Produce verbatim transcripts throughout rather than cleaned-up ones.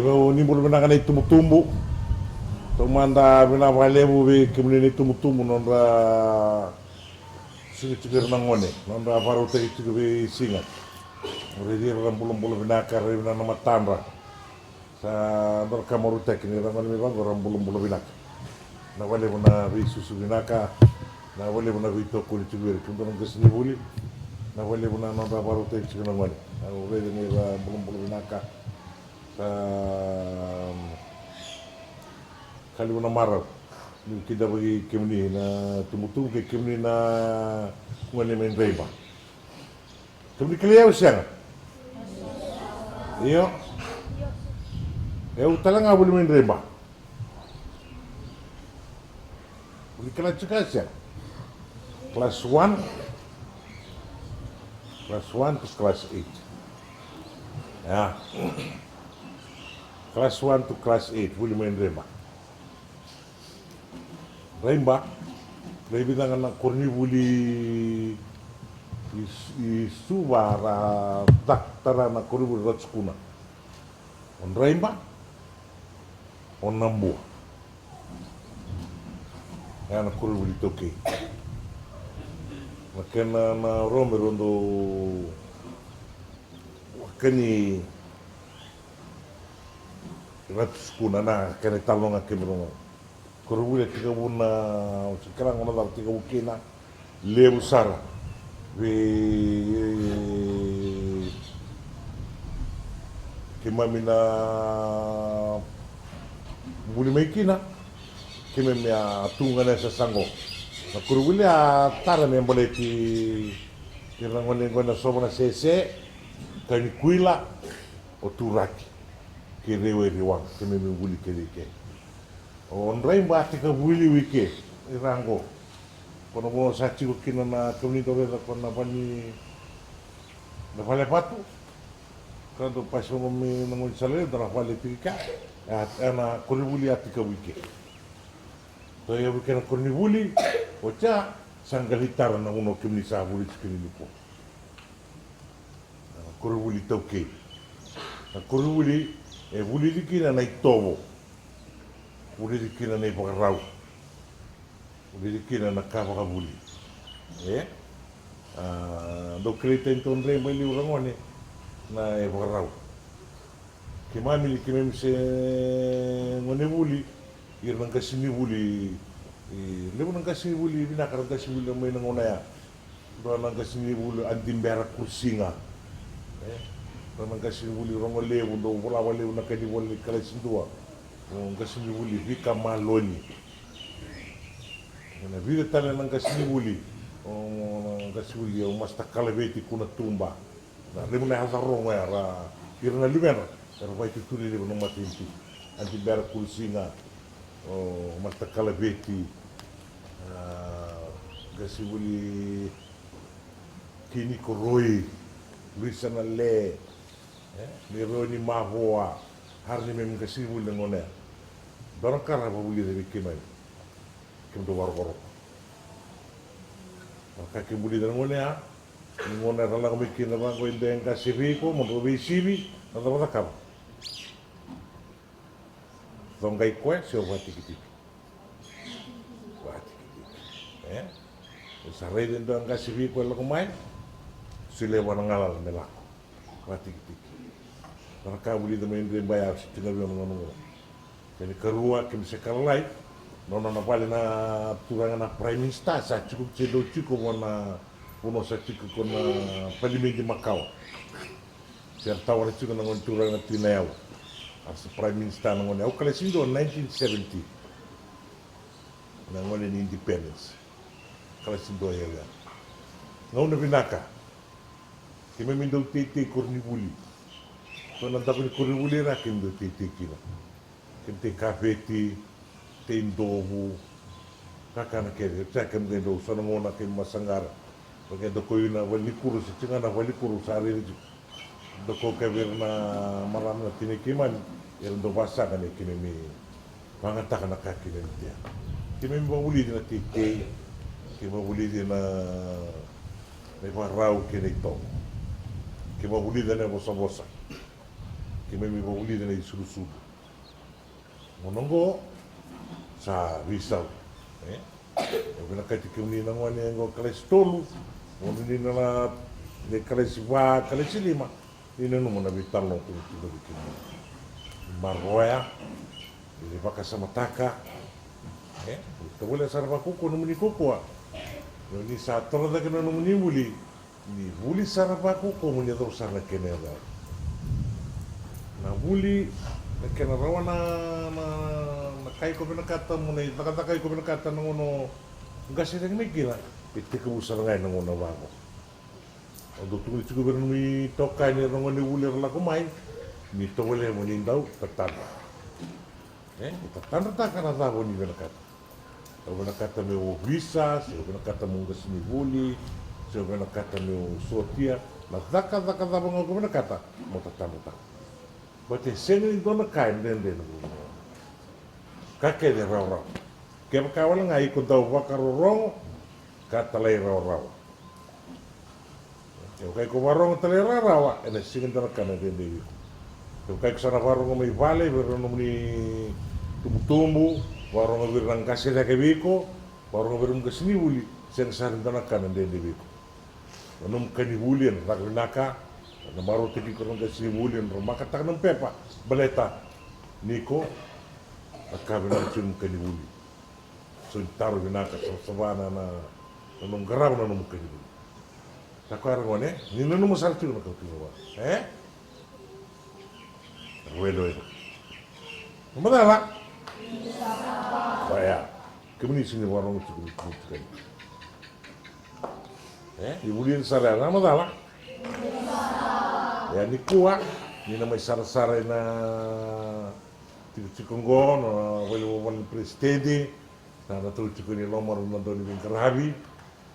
Io, ni bula vinaka na itubutubu. Taumada vinaka vakalevu vei kemuni na itubutubu, nodra suka tiko ira na gone, nodra vakarautaki tiko vei siga. Raici ira ra bulabula vinaka, raici vinaka na matadra. Sa dua na ka marautaki ni ra gone mai vaqo ra bulabula vinaka. Na vakalevu na veisusu vinaka, na vakalevu na veitokoni tiko vei ira, kemudou na qasenivuli. Na vakalevu na nodra vakarautaki tiko na gone. Au raica ni ra bulabula vinaka. Sa ka levu na marau niu kidavaki kemuni na tubutubu kei kemuni na gone mai Draiba. Kemuni kilai au sega? Io. E au tale ga vuli mai Draiba. Vuli kila tiko sega? Class one. Class one to class eight. Ia. Class one to class eight, vuli mai Draiba. Draiba, e vica ga na koronivuli i, i Suva ra tara na koronivuli ra tukuna. O Draiba, o Nabua. Ia na koronivuli iTaukei. Na kena na Rome rau dau vakani Ratu Sukuna na kena italanoa ga kemi rogo. Koronivuli a tekivu na, o se kena gauna cava tekivu kina, levu sara vei keimami na vuli mai kina, keimami a tu ga na yasayasa qo. Na koronivuli a tara me baleti ira na gone qo na Sova na Sese, Kanikuila, o Turaki kei Reiwai Reiwaqa, keimami vuli kece i ke. O Draiba a tekivu i liu i ke, i ra qo. Ko na vanua sa tiko kina na kemuni dau raica ko na vale ni, na vale vatu. Ka dau pasi vaqo mai na gaunisala levu, dua na vale tiko i kea. A, a na koronivuli a tekivu i ke. Dau yavu i ke na koronivuli, oti ya sa qai lai tara na vanua kemuni sa vuli tiko kina nikua. Na koronivuli iTaukei. Na koronivuli e vulici kina na itovo. Vulici kina na ivakarau. Vulici kina na ka vakavuli. E? A, dau kilai tani tu o Draiba i liu ra gone na ivakarau. Keimami ni keimami se gonevuli, ira na qasenivuli, e, levu na qasenivuli vinaka ra qasenivuli mai na gauna ya. Dua na qasenivuli Adibera Kurusiga. E, dua na qasenivuli rogo levu, dau vola vakalevu na ka ni vola ni kalasi dua. O qasenivuli Vika Maloni. E na vica tale na qasenivuli, o na qasenivuli o Master Kalaveti Kunatuba. Na levu na yaca rogo ya ra, ira na luvena era vakaitutu levu na matanitu. Adibera Kurusiga, o Master Kalaveti, a, qasenivuli Kini Koroi, Luisa Nale, e, Leironi Mavoa, era neimami qasenivuli na gauna ya. Dua na ka ra vakavulica vei keimami, keimami dau vakarokoroko. Na ka keimami vulica na gauna ya, ni gauna era lako mai kina vaqo e dua e qase vei iko mo drau veisivi, na cava cakava? Coqai koya se o vakatikitiki? Vakatikitiki. E? O sa raica e dua e qase vei iko e lako mai, solia vua na galala me lako. Vakatikitiki. Na ka vulica mai Draiba ya, se tiko ga vei au na gauna qo. Kena ikarua, keimami se ka lalai, na nona vale na turaga na Prime Minister, sa tiko, se dau tiko vua na vanua sa tiko ko na palimedi makawa. Se ra tawara tiko na gone turaga na Tui Nayau. A sa Prime Minister na gone, au kalasi dua nineteen seventy. Na gone ni independence. Kalasi dua yau ya. Gauna vinaka. Keimami dau teitei koronivuli. Ko na daku ni koronivuli ra keimami dau teitei kina. Keimami tei kaveti, tei dovu, kakana kece. Sa keimami qai dau so na gauna keimami masaqara. Vaqe dau koya na valenikuro, se tiko ga na valenikuro sa raici. Dau koya vei ira na marama na tinai keimami, era dau vasaqa ni keimami vagataka na ka keimami tea. Keimami vakavulici na teitei, keimami vakavulici na, na ivakarau kei na itovo. Keimami vakavulica na ivosavosa. Keimami vakavulica na isulusulu. Gauna oqo sa veisau. E? Au vinakati kemuni na gone oqo kalasi tolu, gauna ni na, ni kalasi va, kalasi lima, ni nanuma na veitalanoa tukuna vei kemuni. Ni maroroya, ni vakasamataka. E? Ni tovolea sara vakaukaua nomuni kaukaua. Ni sa toro cake na nomuni vuli, ni vuli sara vakaukaua mo ni yacova sara na kena yacana. Na vuli, na kena rawa na, na, na ka iko vinakata mo na icakacaka iko vinakata na gauna o qase cake mai kina, e tekivu sara ga ena gauna vaqo. Au dau tukuna tiko vei ira na nomuni itokani, ira na gonevuli era lako mai, ni tovolea mo ni dau tatadra. E, ni tatadrataka na cava o ni vinakata. Au vinakata meu ovisa, se au vinakata meu qasenivuli, se au vinakata meu sotia, na cakacaka cava ga o vinakata, mo tatadrataka. Baleta e sega ni dua na ka e dredre ena vuku ni rawarawa. Ka kece e rawarawa. Kevaka wale ga iko dau vakarorogo ka talairawarawa. Kevaka iko vakarorogo talairawarawa, ena sega ni dua na ka na dredre vei iko. Kevaka iko sa na vakarorogo mai vale vei ira na nomuni tubutubu, vakarorogo vei ira na qase cake vei iko, vakarorogo vei ira na qasenivuli, sega sara ni dua na ka na dredre vei iko. Na nomu ka ni vuli ena caka vinaka, ena marautaki iko na qasenivuli, ena ramakataka na pepa, baleta ni iko na ka vinaka tiko nomu ka ni vuli. So ni taro vinaka, savasava na, na, na nomu qarava na nomu ka ni vuli. Sa koya ra gone, ni nanuma sara tiko na ka tiko vaka. E? Rwele, rwele. Na macala? Koya. Kemuni sega ni vakarorogo tiko ni tiko ni. E, ni vulica sara ya na macala. Ia nikua ni na mai sarasara ina tikotiko oqo na valenivolavola ni peresitedi, na, na tau tiko ni loma rau na dau ni veiqaravi,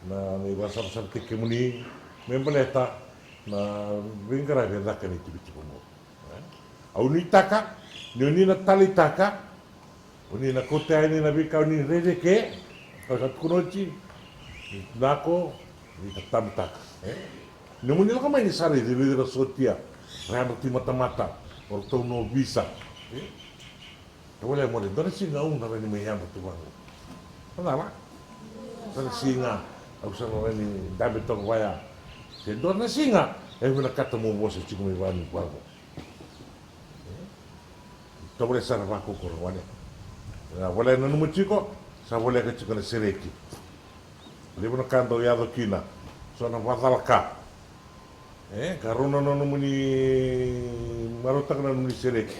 na, na ivakasarasarataki kemuni me baleta na veiqaravi e caka ni tikotiko oqo. E? Au nuitaka ni o ni na taleitaka, o ni na kauta yani na veika o ni raica eke, au sa tukuna oti, ni nako, ni tatabutaka. E? Nomuni lako mai ni sa raici, raici ira sotia, ra yadra tu i matamata, o ratou na ovisa. E? Tovolea mo raica, dua na siga au na rawa ni mai yadra tu vaqo. Macala? Dua na siga au sa na rawa ni dabe toka vaya. Se dua na siga e vinakata mo vosa tiko mai vaqo. Tovolea sara vakaukaua na gone. Na voleka e nanuma tiko, sa voleka tiko na sereki. Levu na ka dau yaco kina, so na vakacalaka. E, qarauna na nomuni marautaka na nomuni sereki.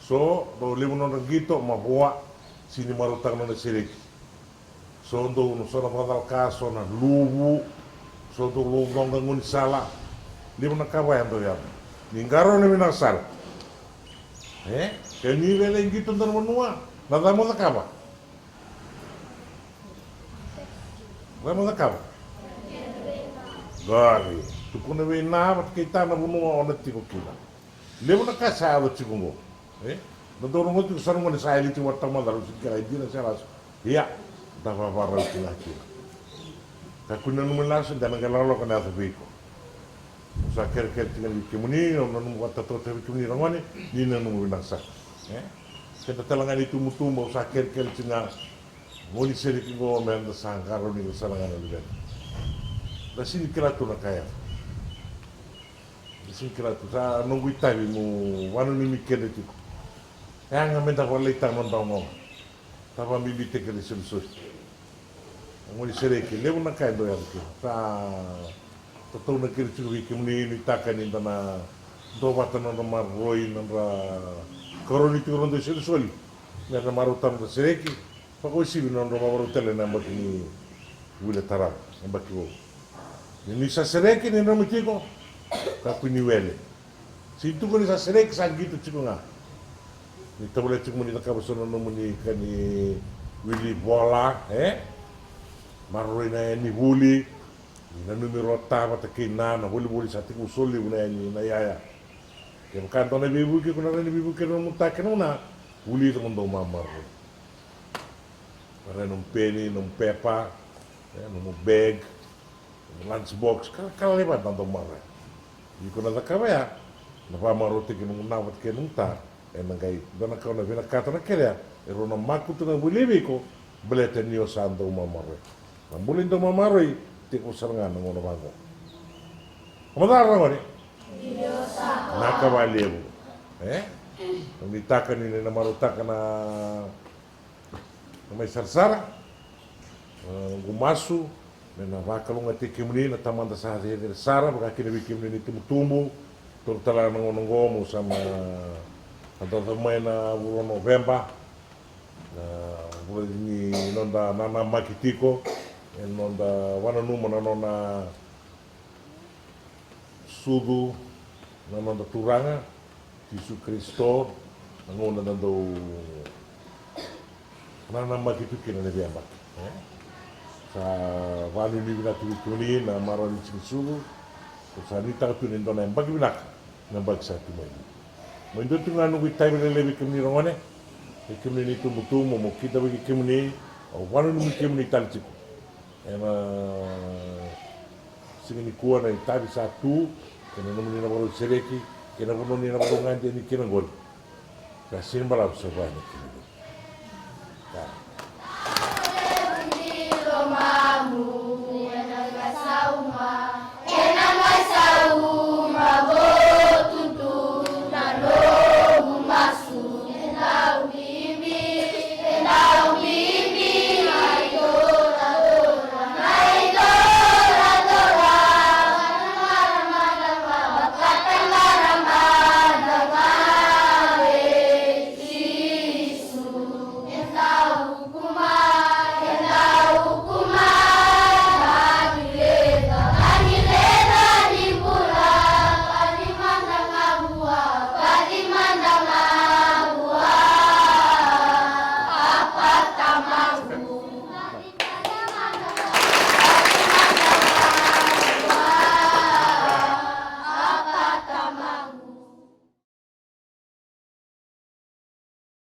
So dau levu na nodra qito, mavoa, sega ni marautaka na nona sereki. So dau, so na vakacalaka, so na luvu, so dau laucoqa gaunisala. Levu na ka vaya dau yaco. Ni qarauna vinaka sara. E, ke ni lai qito dua na vanua, na cava mo cakava? Cava mo cakava? Qori. Tukuna vei na vata kei ta na vanua o na tiko kina. Levu na ka sa yaco tiko oqo. E? Da dau rogoca tiko sa rogoca ni sa yali tiko vata macala, au sega ni kila e dina se lasu. Ia, da vavarau tiko ga kina. Kakua ni nanuma ni lasu, da na qai lako na yaco vei iko. Au sa kerekere tiko ga vei kemuni, au nanuma vakatautauvata vei kemuni ragone, ni nanuma vinaka sara. E? Keda tale ga na itubutubu, au sa kerekere tiko ga. Mo ni sereki oqo me da sa qarauni ira sara ga na luveda. Da sega ni kila tu na ka yaco. Sega ni kila tu, sa noqu itavi meu vakananumi keda tiko. E yaga me da vakalaitaka na noda ogaoga. Da vakabibitaki keda isolisoli. Gone sereki, levu na ka e dau yaco kina. Sa tataunaki ira tiko vei kemuni, nuitaka ni da na duavata na nodra maroroi, na nodra karoni tiko na noda isolisoli. Me ra na marautaka na nodra sereki. Vakauasivi na nodra vakarau tale na yabaki ni vuli e tarava, na yabaki vou. Ni, ni sa sereki, ni nanumi tiko, kakua ni wele. Sega ni tukuni sa sereki, sa qito tiko ga. Ni tovolea tiko mo ni cakava so na nomuni ka ni wili vola, e? Maroroi na yanivuli. Ni nanumi rota vata kei na, na volivoli sa tekivu soli levu na yani na yaya. Kevaka dua na veivuke, ko na rawa ni veivuke na nomu ta kei na gauna, vulica mo dau mamaroroi. Maroroi nomu peni, nomu pepa, e, nomu bag, nomu lunch box, ka, ka lalai vata na dau maroroya. Iko na cakava ya, Na vakamarautaki na nomu na vata kei na nomu ta, ena qai dua na ka o na vinakata na kece ya, e rau na makutu na vuli vei iko, baleta ni o sa dau mamaroi. Na bula ni dau mamaroi, tiko sara ga na gauna vaqo. O macala na gone. Na ka valevu. E? Ni taka ni na marautaka na na mai sarasara. Noqu masu me na vakalougatataki kemuni na Tamada sa cecere sara, vaka kina vei kemuni na itubutubu, taura tale ga na gauna oqo mo sa mai, a, caca mai na vula o Noveba, na vula ni noda nanamaki tiko, e noda vananuma na nona sucu na noda Turaga Jisu Karisito, na gauna da dau nanamaki tu kina na veiyabaki. E? Sa vakanuinui vinaka tu vei kemuni na marau ni siga ni sucu. Ko sa nuitaka tu ni dua na yabaki vinaka na yabaki sa tu mai. Mai dua tu ga noqu itavi lailai vei kemuni ra gone, vei kemuni na itubutubu, mo kidavaki kemuni, au vakananumi kemuni tale tiko ena siga nikua na itavi sa tu, kei na nomuni na vakarau sereki, kei na vanua ni na vakarau gade yani kina qori. Ka sega ni balavu sa vaya na kena vei.